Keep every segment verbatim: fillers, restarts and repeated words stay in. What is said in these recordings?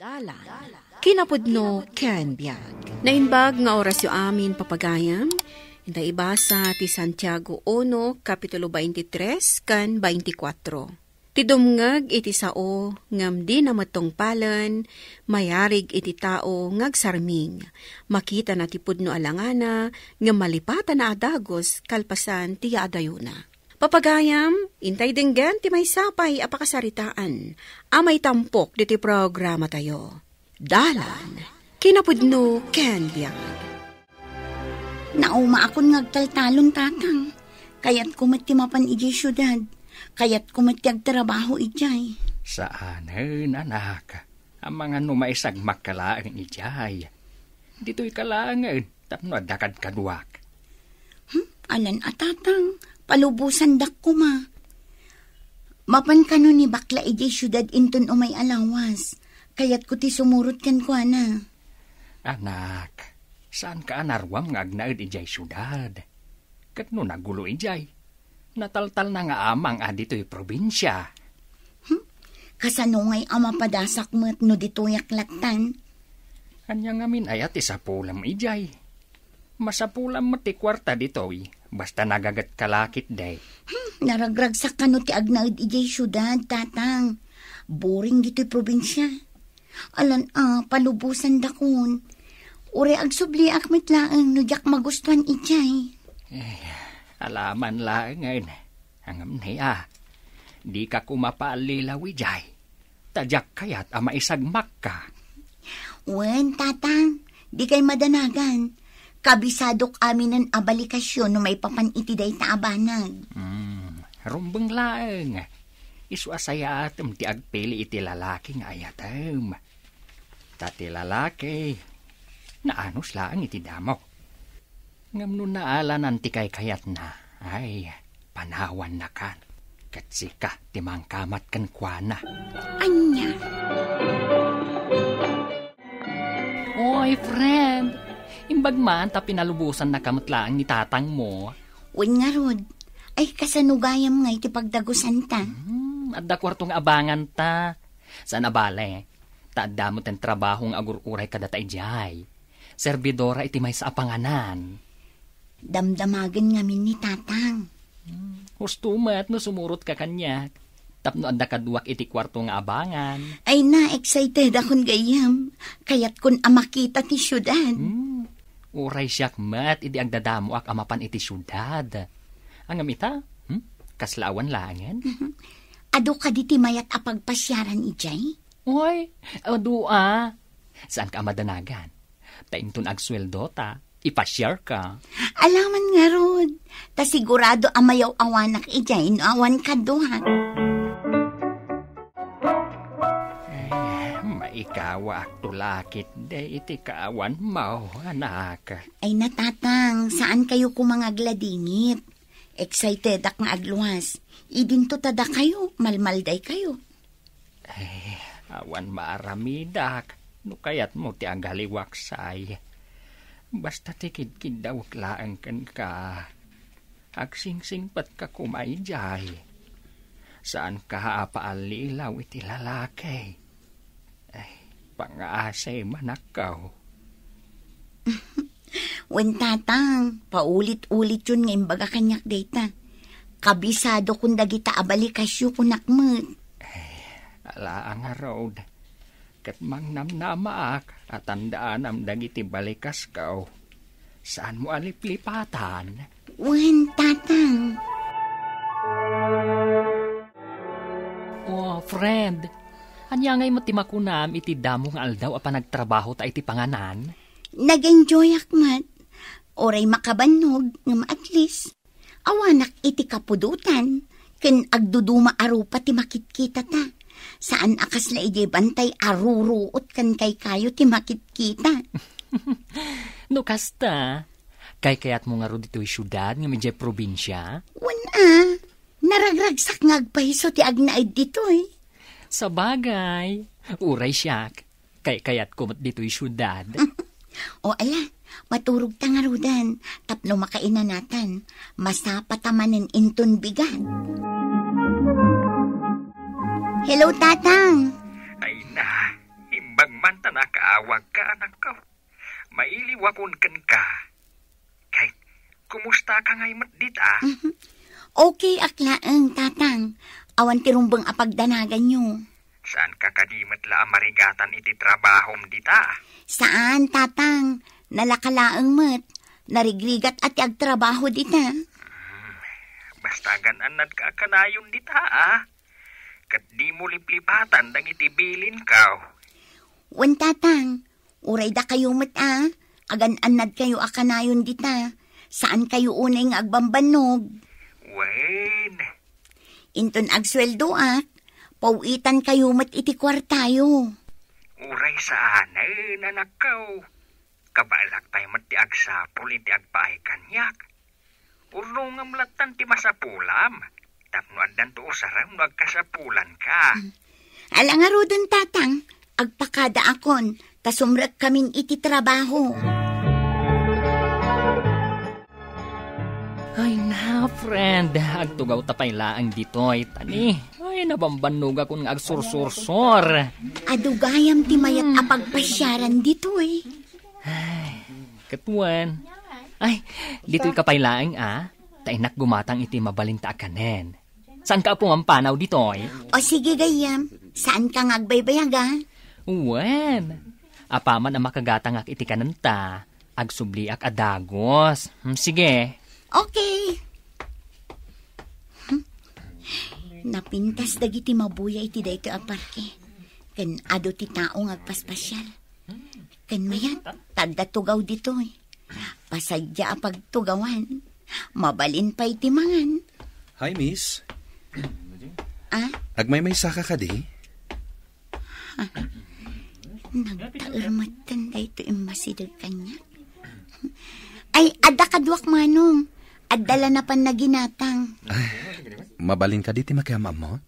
Dalan, kinapudno ken biag. Naimbag nga orasyo amin, papagayam. Inta ibasa ti Santiago uno, kapitulo twenty-tres ken twenty-four. Ti dumngeg iti sao ngem dina met tungpalen, mayarig iti tao nga agsarming. Makitana ti pudno a langana ngem malipatana a dagus kalpasan ti yaadayona. Papagayam, intay denggen ti maysa pay a pakasaritaan a maitampok ditoy programatayo. Dalan, kinapudno ken biag. Naumaakon nga agtaltalon, Tatang. Kayatko met ti mapan idiay siudad. Kayatko met ti agtrabaho idiay. Saanen, anak. Amangan no maisagmakka laeng idiay. Ditoyka laengen tapno adda kadkaduak. Hmm, alan a, Tatang, palubosandak koma. Mapan kano ni bakla idiay siudad inton umay a lawas. Kayatko ti sumurot kenkuana. Anak, saanka a naruam nga agnaed idiay siudad. Ket no nagulo idiay, nataltalna nga amang a ditoy probinsia. Hmm? Kasano ngay a mapadasak met no ditoyak lattan? Ania ngamin aya ti sapulam idiay? Masapulam met ti kuarta ditoy, basta nagagetka la ketdi. Hmm, naragragsak kano ti agnaed idiay siudad, Tatang. Boring ditoy probinsia. Alan a, palubosandakon. Uray agsubliak met laeng no diak magustuan idiay. Eh, alaman laengen. Ngem ni a, dika koma paallilaw idiay. Ta diak kayat a maisagmakka. Wen, Tatang, dikay madanagan. Kabisadok aminen a balikasyo no maipapan iti dayta a banag. Hmm, rumbeng laeng. Isu a sayaatem ti agpili iti lalaki nga ayatem. Ta ti lalaki, naanus laeng iti damo. Ngem no naalanan ti kaykayatna, ay, panawannakan. Ket sika ti mangkamat kenkuana. Ania? Oy, friend! Imbag man ta pinalubosannaka met laeng ni tatangmo. Wen ngarud, ay kasano gayam nga iti pagdagusanta? Hmm, adda kuarto nga abanganta. Saan a bale, ta adda met ti trabaho nga agur-uray kadata idiay. Serbidora iti maysa a panganan. Damdamagen ngamin ni Tatang. Hmm, husto met no sumurotka kaniak. Tapno adda kaduak iti kuarto nga abangan. Ay na, excited akon gayyem. Kayatkon a makita ti siudad. Hmm, uray siak met idi agdadamoak a mapan iti siudad. Ngem ita, hmm? Kasla awan laengen? Mhm. Adu kadi ti mayat a pagpasiaran idiay? Uy, adu a. Saanka a madanagan? Ta inton agsueldota, ipasiarka. Alaman ngarud, ta sigurado a mayaw-awanak idiay no awan kaduak. Ay, maikawaakto la ketdi iti kaawanmo, anak. Ay na, Tatang, saankayo koma nga agladingit. Excitedak nga agluas. Idinto ta dakayo, malmaldaykayo. Ay, awan maaramidak no kayatmo ti agaliwaksay. Basta ti kidkiddawek laeng kenka. Agsingsingpetka koma idiay. Saanka a paallilaw iti lalaki. Ay, pangaasi manakkaw. Wen, Tatang, paulit-ulityon nga imbaga kaniak dayta. Kabisadokon dagita a balikasyo, kunak met. Ay, ala a ngarud. Ket mangnamnamaak a tandaanam dagiti balikasko. Saanmo a liplipatan? Wen, Tatang. Oh, friend, ania ngay met ti makunam iti damo nga aldaw a panagtrabahota iti panganan? Nag-enjoyak met. Uray makabannog, ngem at least, awanak iti kapudotan, ken agduduma a rupa ti makitkitata. Saan a kasla idiay bantay a ruruot ken kaykayo ti makitkita. No kasta, kaykayatmo ngarud ditoy siudad ngem idiay probinsia? Wen a, naragragsak nga agpaiso ti agnaed ditoy. Sabagay, uray siak, kaykayatko met ditoy siudad. O ala, maturogta ngaruden, tapno makainanatan. Masapata manen inton bigat. Hello, Tatang. Ay na, imbag Awagka, anakko. Mailiwakon kenka. Kay, kumustaka ngay met dita? Mhm. Okay ak laeng, Tatang. Awan ti rumbeng a pagdanaganyo. Saanka kadi met la a marigatan iti trabahom dita? Saan, Tatang. Nalaka laeng met. Narigrigat a ti agtrabaho dita. Hmm. Basta agan-annadka a kanayon dita, a? Ket dimo liplipatan dagiti bilinko. Wen, Tatang, uray dakayo met a, agan-annadkayo a kanayon dita, saankayo unay nga agbambannog. Wen. Inton agsueldoak, paw-itankayo met iti kuartayo. Uray saanen, anakko. Kabaelak pay met ti agsapul iti agpaay kaniak. Urnongam lattan ti masapulam, tapno addanto usarem no agkasapulanka. Hmm. Ala ngaruden, Tatang, agpakadaakon, ta sumrekkamin iti trabaho. Ay na, friend, agtugaw ta pay laeng ditoy, tani. Ay, nabambannogakon nga agsursursor. Adu gayam ti mayat a pagpasiaran ditoy. Ay, ket wen. Ay, ditoyka pay laeng, a? Ta innak gumatang iti mabalinta a kanen. Saanka a pumampanaw ditoy? O sige, gayyem. Saanka nga agbaybayag, a? Wen. Apaman a makagatangak iti kanenta, agsubliak a dagus. Hmm, sige. Okay. Hmm. Napintas dagiti mabuya iti daytoy a parke. Ken adu ti tao nga agpaspasial. Ken mayat, ta adda tugaw ditoy. Pasadia a pagtugawan. Mabalin pay ti mangan. Hi, miss. Ah? Agmaymaysaka kadi? Ah, nagtaer metten daytoy immasideg kaniak. Ay, adda kaduak, Manong. Adda la napan naginatang. Ay, mabalin kadi ti makiam-ammo?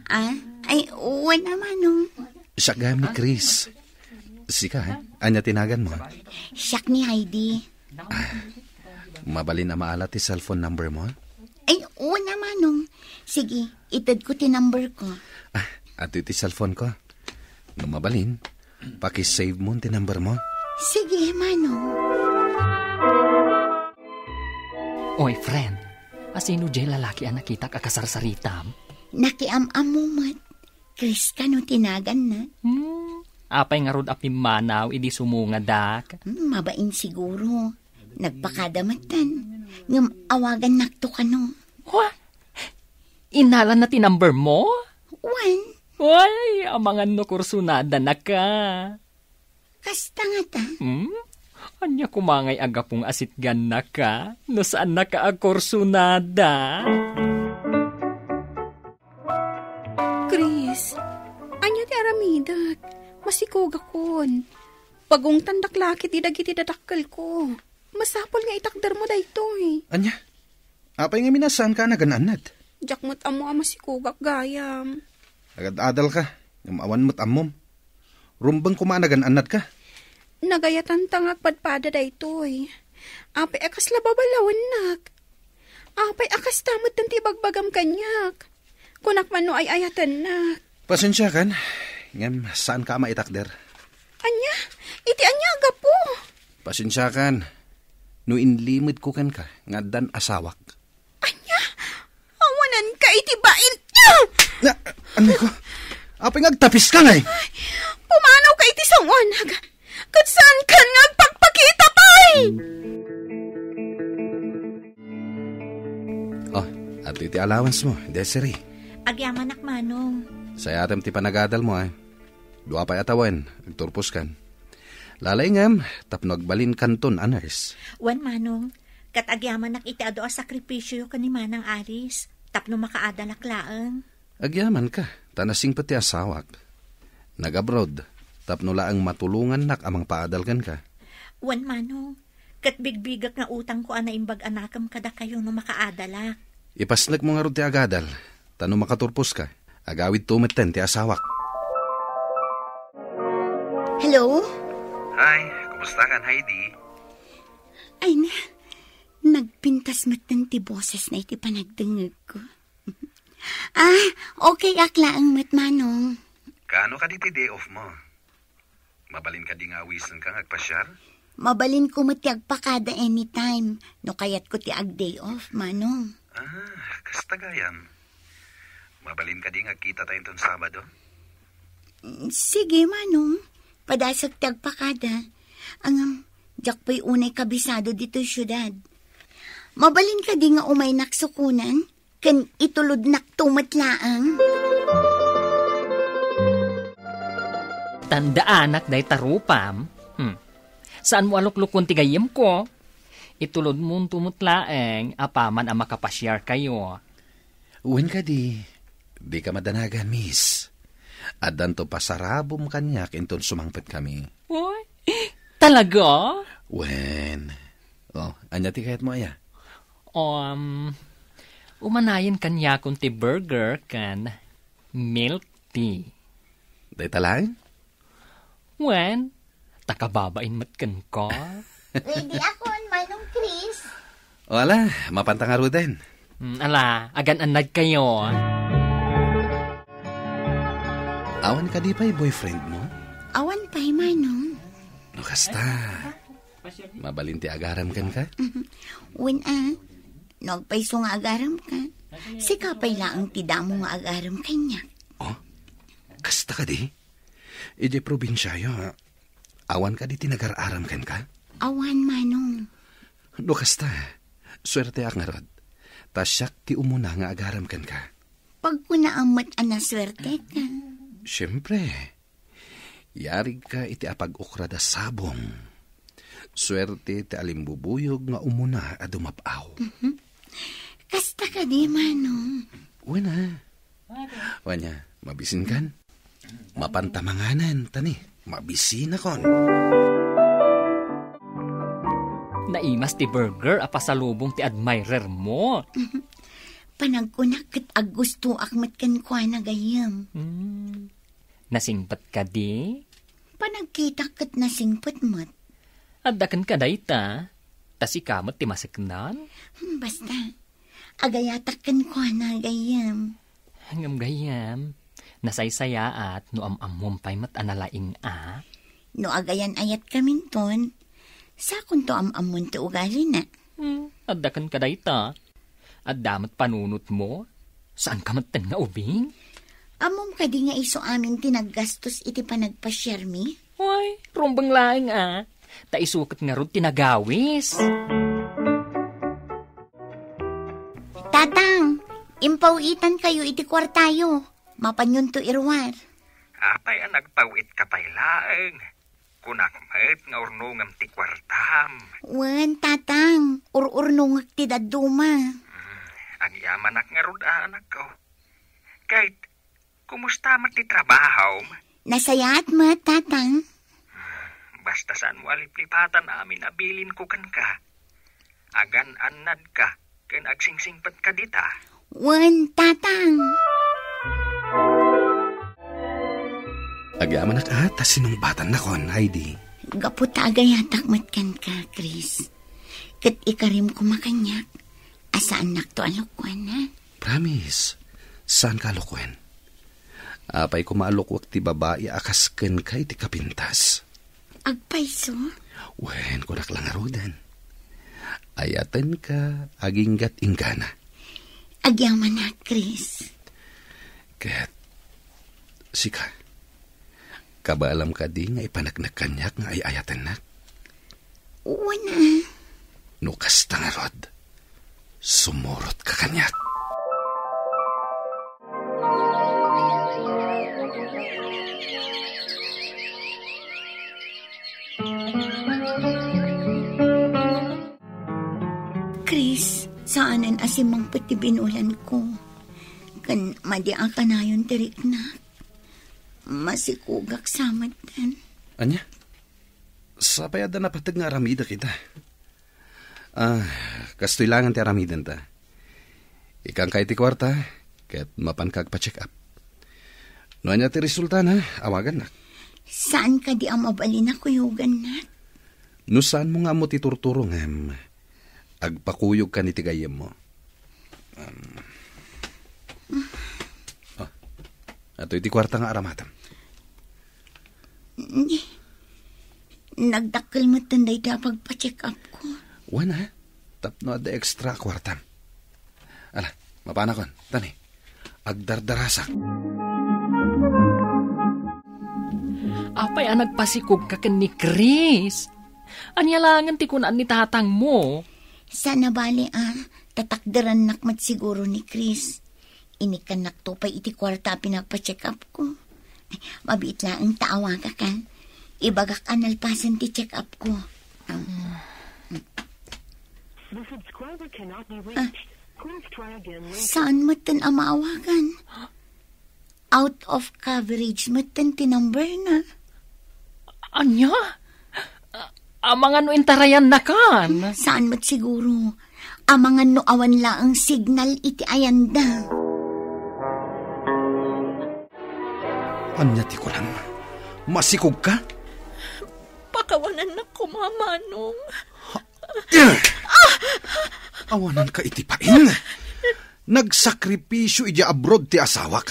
Ah? Ay, wen a, Manong. Siak gayam ni Chris. Sika, eh? Ania ti naganmo? Siak ni Heidi. Ah, mabalin a maala ti cellphone number mo? Ay, wen a, Manong. Sige, itedko ti number ko. Ah, adtoy ti cellphone ko. No mabalin, pakisave mo ti number mo. Sige, Manong. Oy, friend, asino diay lalaki a nakitak a kasarsaritam? Nakiam-ammo met. Chris kano ti naganna? Hmm, apay ngarud a pimmanaw idi sumungadak? Hmm, mabain siguro. Nagpakada metten. Ngem awagannakto kano. Wa? Innalanna ti number mo? Wen. Way, amangan no kursunada naka. Kasta ngata? Hmm? Ania koma ngay a gapu nga asitgannaka no saannaka a kursunada? Chris, ania ti aramidek? Masikogakon. Pagungtandak la ketdi dagiti dadakkelko. Masapul nga itakdermo daytoy. Ania? Apay ngamin a saanka a nagan-annad? Diak met ammo a masikogak gayam. Agad-adalka, ngem awan met ammom. Rumbeng koma a nagan-annadka. Nagayatanta nga agpadpada daytoy. Apay a kasla babalawennak? Apay a kasta metten ti ibagbagam kaniak? Kunak man no ay-ayatennak. Pasensiakan, ngem saanka a maitakder. Ania? Iti ania a gapu? Pasensiakan, no inlimedko kenka nga addan asawak. Ania? Awananka iti bain. Na, anay ko? Apay nga agtapiska ngay? Ay, pumanawka iti sanguanag. Ket saankan nga agpakpakita pay! Oh, adtoy ti allowance mo, Desiree. Agyamanak, Manong. Sayatem ti panagadal mo, eh. Dua pay a tawen, agturposkan. Lalaingem, tapno agbalinkanton a nurse. Wen, Manong, ket agyamanak iti adu a sakripisio ken ni Manang Alice, tapno makaadalak laeng. Agyamanka, ta nasingpet ti asawak. Nag-abroad, tapno laeng matulongannak a mangpaadal kenka. Wen, Manong, ket bigbigek nga utangko a naimbag a nakem kadakayo no makaadalak. Ipasnekmo ngarud ti agadal, ta no makaturposka, agawidto metten ti asawak. Hello? Hi, kumusta kan, Heidi? Ay na, nagpintas metten ti bosesna iti panagdengngegko. Ah, okay ak laeng met, Manong. Kaano kadi ti day off mo? Mabalin kadi nga awisenka nga agpasiar? Mabalinko met ti agpakada anytime, no kayatko ti ag-day off, Manong. Ah, kasta gayam. Mabalin kadi nga agkitata inton Sabado? Mm, sige, Manong. Padasek ti agpakada. Ngem, diak pay unay kabisado ditoy siudad. Mabalin kadi nga umaynak sukonan? Ken itulodnakto met laeng? Tandaanak dayta rupam. Hmm. Saanmo a luklukon ti gayyemko. Itulodmonto met laeng apaman a makapasiarkayo. Wen kadi, dika madanagan, miss. Addanto pasarabom kaniak inton sumangpetkami. Uy, talaga? Wen. Oh, ania ti kayatmo aya? Um, umanayen kaniakon ti burger ken milk tea. Dayta laeng? Wen, ta kababain met kenka. Ready akon, Manong Chris. O ala, mapanta ngaruden. Mm, ala, agan-annadkayo. Awan kadi pay boyfriendmo? Awan pay, Manong. No kasta, mabalin ti agaram kenka? Wen a, no agpayso nga agaramka, sika pay laeng ti damo nga agaram kaniak. Oh? Kasta kadi? Idiay probinsiayo, awan kadi ti nagar-aram kenka? Awan, Manong. No kasta, suerteak ngarud. Ta siak ti umuna nga agaram kenka. Pagkunaam met a nasuerteka. Siempre. Yarigka iti apag-ukrad a sabong. Suerte ti alimbubuyog nga umuna a dumab-aw. Mhm. Kasta kadi, Manong? Wen a. Wen a, mabisinkan? Mapanta manganen, ta ni, mabisinakon. Naimas ti burger a pasalubong ti admirermo. Panagkunak ket aggustoak met kenkuana gayyem. Hmm. Nasingpet kadi? Panagkitak ket nasingpet met. Adda kenka dayta, ta sika met ti maseknan? Hmm, basta, agayatak kenkuana gayyem. Ngem gayyem, nasaysayaat no am-ammom pay met a nalaing a. No agayan-ayatkaminton, sakonto am-ammon ti ugalina. Hmm, adda kenka dayta. Adda met panunotmo? Saanka metten nga ubing? Ammom kadi nga isu amin ti naggastos iti panagpasiarmi? Uy, rumbeng laeng a. Ta isu ket ngarud ti nagawis. Tatang, impaw-itankayo iti kuartayo. Mapanyonto iruar. Apay a nagpaw-itka pay laeng? Kunak met nga urnongem ti kuartam. Wen, Tatang, ur-urnongek ti dadduma. Hmm, agyamanak ngarud a, anakko. Ket, kumusta met ti trabahom? Nasayaat met, Tatang. Hmm, basta saanmo a liplipatan amin a bilinko kenka. Agan-annadka ken agsingsingpetka dita. Wen, Tatang. Agyamanak a ta sinungbatannakon, Heidi. Gapu ta agayatak met kenka, Chris. Ket ikarim koma kaniak a saannakto a lokoen. Promise, saanka a lokoen. Apay koma a lokoek ti babai a kas kenka iti kapintas? Agpayso? Wen, kunak la ngaruden. Ayatenka agingga't inggana. Agyamanak, Chris. Ket, sika, kabaalam kadi nga ipaneknek kaniak nga ay-ayatennak? Wen a. No kasta ngarud, sumurotka kaniak. Chris, saanen a simmangpet ti binulanko. Ken madi a kanayon ti riknak. Masikogak sa metten. Ania? Sapay adda napateg nga aramidek ita. Ah, kastoy laengen ti aramidenta. Ikanka iti kuarta, ket mapanka agpa-check up. No ania ti resultana, awagannak. Saan kadi a mabalin a kuyogannak? No saanmo nga ammo ti turturo ngem, agpakuyogkan iti gayyemmo. Um, oh, atoy ti kuarta nga aramatem. Ni, Nagdakkel metten dayta a pagpa-check-up ko. Wen, ha? Tapno adda extra a kuartam. Ala, mapanakon, tani. Agdardarasak. Apay a nagpasikogka ken ni Chris? Ania laengen ti kunaan ni tatangmo? Saan a bali a tatakderannak met siguro ni Chris. Inikkannakto pay iti kuarta a pinagpa-check-up ko. Mabiit laeng ta awagakan. Ibagak a nalpasen ti check-up ko. Um, The subscriber cannot be reached. Please try again later. Saan metten a maawagan? Out of coverage metten ti number na. Ania? A-, amangan no intarayannakan? Saan met siguro? Amangan no awan laeng signal iti ayanda. Ania ti kunam? Masikogka? Pakawanannak koma, Manong. Awananka iti pain. Nagsakripisyo idiay abroad ti asawak.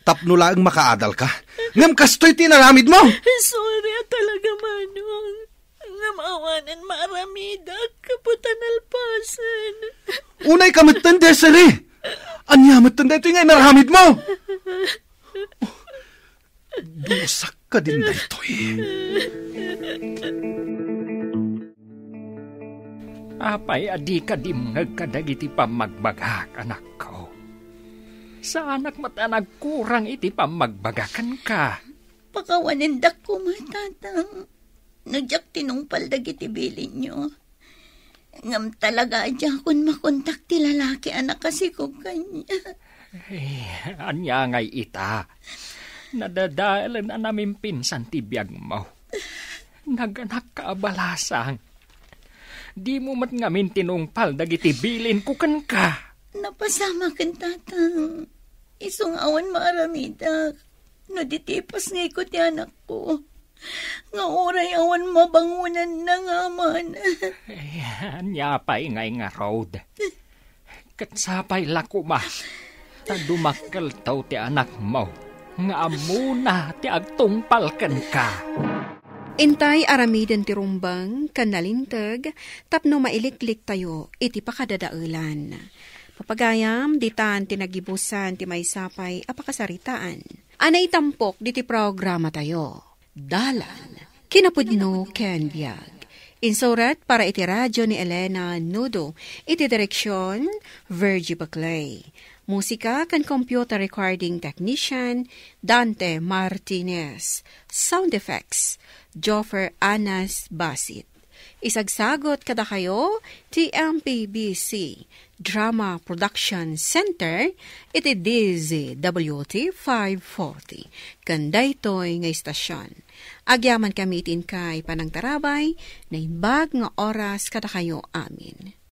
Tapno laeng makaadalka. Ngem kastoy ti inaramidmo. Sorry a talaga, Manong. Ngem awanen maaramidak, gapu ta nalpasen. Unayka metten, Desiree. Ania metten daytoy nga inaramidmo? Dusak kadin daytoy. Apay a dika dimngeg kadagiti pammagbagak, anakko? Saanak met a nagkurang iti pammagbagak kenka. Pakawanendak koma, Tatang. No diak tinungpal dagiti bilinyo. Ngem talaga a diakon makontak ti lalaki a nakasikog kaniak. Eh, ania ngay ita? Nadadaelen a namimpinsan ti biagmo. Naganakka a balasang. Dimo met ngamin tinungpal dagiti bilinko kenka. Napasamaken, Tatang. Isu nga awan maaramidak. No di ti ipasngayko ti anakko, nga uray awan mabangonanna nga aman. Eh, ania pay ngay ngarud? Ket sapay la koma ta dumakkelto ti anakmo nga ammona ti agtungpal kenka. Intay aramiden ti rumbeng ken nalinteg tapno mailikliktayo iti pakadadaelan. Papagayam, ditan ti nagibusan ti maysa pay a pakasaritaan a naitampok diti programatayo. Dalan, kinapudno ken biag. Insurat para iti radio ni Elena Nudo, iti direksion, Virgie Baclay. Musika ken computer recording technician, Dante Martinez. Sound effects, Joffer Anas Basit. Isagsagot kadakayo ti M P B C Drama Production Center iti D Z W T five forty ken daytoy nga istasyon. Agyamankami iti inkay panangtarabay, naimbag nga oras kadakayo amin.